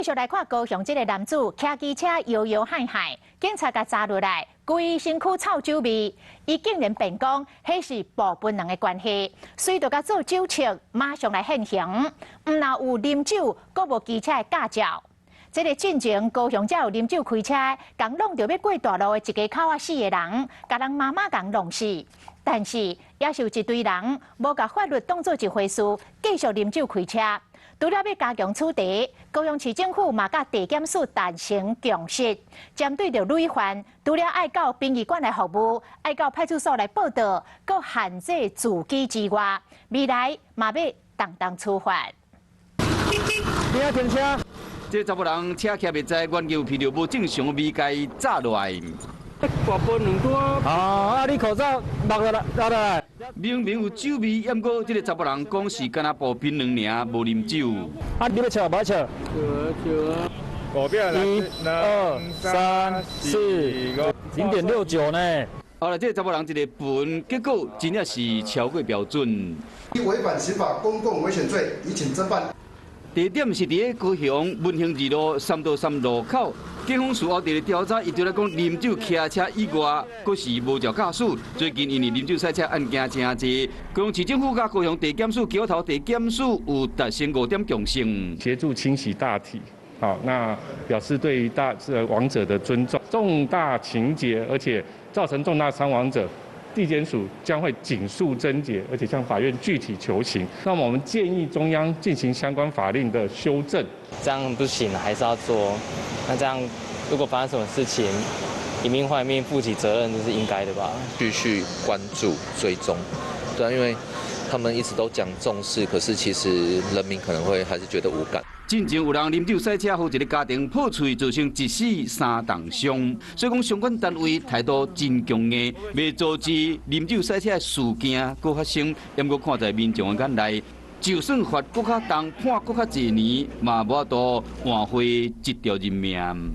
繼續來看高雄這个男子騎機車搖搖晃晃，警察共查落來，規身軀臭酒味，伊竟然辯講彼是步檳榔的關係，隨就共做酒測，馬上來現行，毋但有啉酒，閣無騎車的駕照。這个進前高雄才有啉酒開車，共挵著欲過大路的一家口仔四个人，共人媽媽共弄死。但是也是有一堆人無共法律當做一回事，繼續啉酒開車。除了欲加強處罰，高雄市政府嘛佮地檢署達成共識，針對著累犯，除了愛到殯儀館來服務，愛到派出所來報到，閣限制自舉之外，未來嘛欲重重處罰。你愛停車？這查埔人車騎袂知，原有鼻著無正常味共炸落來。大檳榔多。啊！你口罩落落來，落來。明明有酒味，毋過這个查埔人講是干焦步檳榔爾，無啉酒。啊！你欲笑無欲笑？笑啊！一、二、三、四、0.69呢。後來這个查埔人一个笨，結果真正是超過標準。違反刑法公共危險罪，移請偵辦。地點是佇咧高雄文興二路三道三路口。警方事後佇咧調查，伊除了講啉酒騎車以外，閣是無照駕駛。最近因為啉酒賽車案件誠濟，高雄市政府佮高雄地檢署、橋頭地檢署有達成五點共識，協助清洗大體，好，那表示對於大這亡者的尊重。重大情節，而且造成重大傷亡者，地檢署將會緊速偵結，而且向法院具體求情。那麼我們建議中央進行相關法令的修正。這樣不行，還是要做。那這樣如果發生什麼事情，一命換一命，負起責任這是應該的吧？繼續關注追蹤，對啊，因為他們一直都講重視，可是其實人民可能會還是覺得無感。進前有人啉酒賽車，予一个家庭破碎，造成一死三重傷。所以講相關單位態度真強硬，欲阻止啉酒賽車的事件閣發生。毋過看在民眾的眼內，就算罰閣較重，判閣較濟年，嘛無法度挽回這條人命。